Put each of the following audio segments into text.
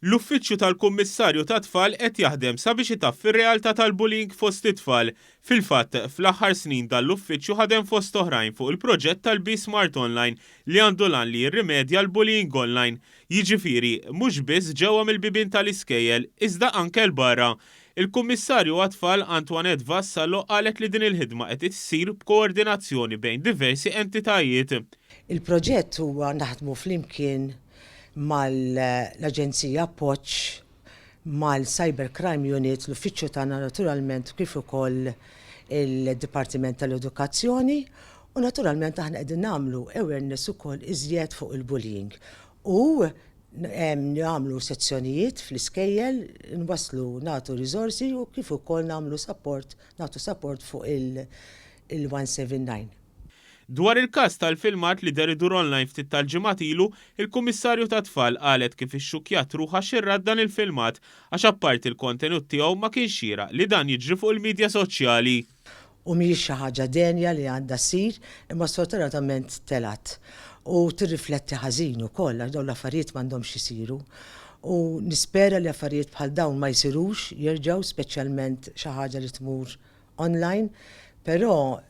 L-Uffiċċju tal-Kummissarju tat-Tfal qed jaħdem sabiex itaffi r-realtà tal-bullying fost it-tfal. Fil-fatt, fl-aħħar snin dan l-uffiċċju ħadem fost oħrajn fuq il-proġett tal-Be Smart Online li għandu l-għan li jirrimedja l-bullying online. Jiġifieri, mhux biss ġewwa mill-bibien tal-iskejjel, iżda anke 'l barra. Il-Kummissarju għat-Tfal Antoinette Vassallo qalet li din il-ħidma qed issir b'koordinazzjoni bejn diversi entitajiet. Il-proġett huwa naħdmu flimkien mal-Aġenzija Appoġġ, mal-Cyber Crime Unit, l-uffiċċju tagħna naturalment kif ukoll il-Dipartiment tal-Edukazzjoni u naturalment aħna qegħdin nagħmlu awareness ukoll iżjed fuq il-bullying u nagħmlu sezzjonijiet fl-iskejjel, nwasslu nagħtu riżorsi u kif ukoll nagħmlu support, nagħtu support fuq il-179. Dwar il-każ tal-filmat li deher idur online ftit tal-ġimgħat ilu, il-Kummissarju tat-Tfal qalet kif ixxukkjat ruħha xi rat dan il-filmat għax apparti l-kontenut tiegħu ma kienx xieraq li dan jiġri fuq il-midja soċjali. U mhijiex xi ħaġa denja li għandha ssir, imma sfortunatament telgħet. U tirrifletti ħażin ukoll għax dawn l-affarijiet m'għandhomx isiru. U nispera li affarijiet bħal dawn ma jsirux jerġgħu speċjalment xi ħaġa li tmur online, però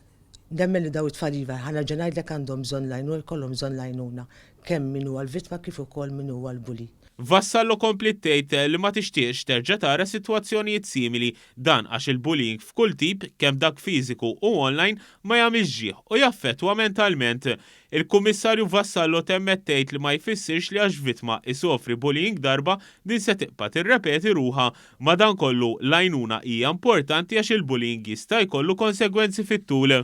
Nemmen li dawn it-tfal iva, ħa nerġa' ngħidlek għandhom bżonn l-għajnuna, jkollhom bżonn l-għajnuna, kemm min huwa l-vittma kif ukoll min huwa l-bully. Vassallo kompliet tgħid li ma tixtieqx terġa' tara sitwazzjonijiet simili, dan għax il-bullying f'kull tip, kemm dak fiżiku u online, ma jagħmilx ġieħ u jaffettwa mentalment. Il-Kummissarju Vassallo temmet tgħid li ma jfissirx li għax vittma isofri bullying darba, din se tibqa' tirrepeti ruħha. Madankollu, l-għajnuna hija importanti għax il-bullying jista' jkollu konsegwenzi fit-tul.